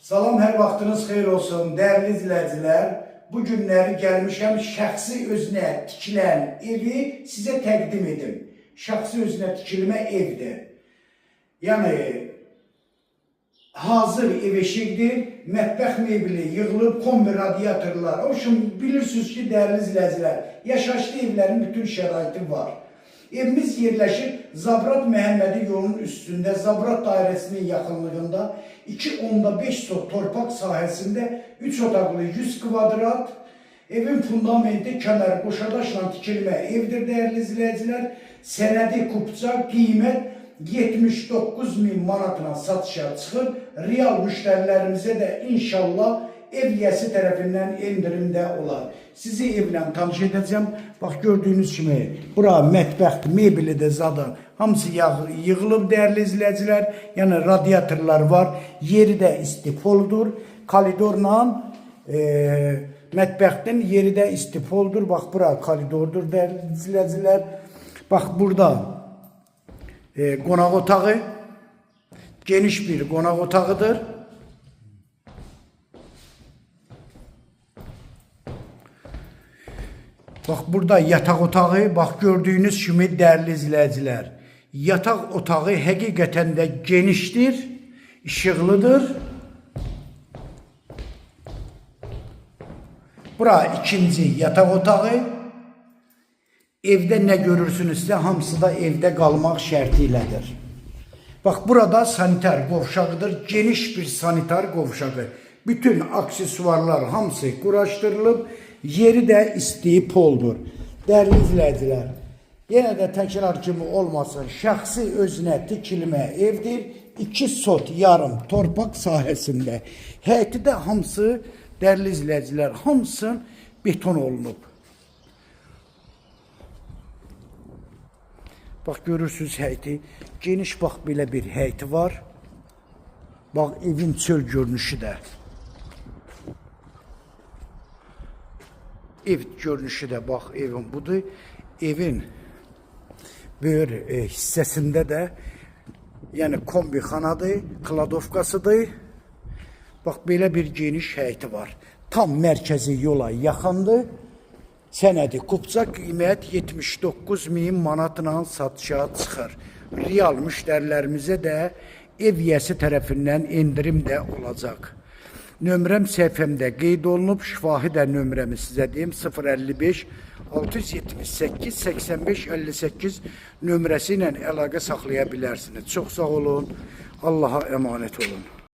Salam, hər vaxtınız xeyir olsun, dəyərli izləyicilər. Bu günləri gəlmişəm şəxsi özünə tikilən evi sizə təqdim edim. Şəxsi özünə tikilmə evdir. Yəni hazır ev eşikdir, mətbəx mebeli yığılıb, kombi radiatorlar. O üçün bilirsiniz ki, dəyərli izləyicilər, yaşayışlı evlərin bütün şəraiti var. Evimiz yerləşir Zabrat Məhəmmədi yolunun üstündə, Zabrat dairəsinin yaxınlığında 2,5 sot torpaq sahəsində 3 otaqlı 100 kvadrat. Evin fundamenti kəmər qoşadaşla tikilmə evdir, dəyərli izləyicilər. Sənədi kupça, qiymət 79 min manatla satışa çıxır. Real müştərilərimizə də inşallah ev yiyəsi tərəfindən endirim də olar. Sizi evlə tanış edəcəm. Bax gördüyünüz kimi bura mətbəxdir, mebeli də zadı. Hamısı yığılıb dəyərli izləyicilər. Yəni radiatorlar var. Yeri də istipoldur. Koridorla mətbəxtin yeri də istipoldur. Bax bura koridordur dəyərli izləyicilər. Bax burada qonaq otağı, geniş bir qonaq otağıdır. Bax burada yataq otağı, bax gördüyünüz kimi dəyərli izləyicilər. Yataq otağı həqiqətən də genişdir, işıqlıdır. Bura ikinci yataq otağı. Evdə nə görürsünüzsə hamısı da evdə qalmaq şərti ilədir. Bax burada sanitar qovşağıdır. Geniş bir sanitar qovşağı. Bütün aksesuarlar hamısı quraşdırılıb. Yeri də isti poldur. Dəyərli izləyicilər, yenə də təkrar kimi olmasın, şəxsi özünə tikilmə evdir. 2 sot yarım torpaq sahəsində. Həyəti də hamısı, dəyərli izləyicilər, hamısı beton olunub. Bax görürsünüz həyəti. Geniş bax belə bir həyəti var. Bax evin çöl görünüşü də. Ev görünüşü də bax evin budur. Evin böyür hissəsində də yəni kombi xanadır, kladovkasıdır. Bax belə bir geniş həyəti var. Tam mərkəzi yola yaxındır. Sənədi kupça, qiymət 79 min manatla satışa çıxır. Real müştərilərimizə də ev yiyəsi tərəfindən endirim də olacaq. Nömrəm səhifəmdə qeyd olunub. Şifahi də nömrəmi sizə deyim: 055 678 85 58 nömrəsi ilə əlaqə saxlaya bilərsiniz. Çox sağ olun. Allaha əmanət olun.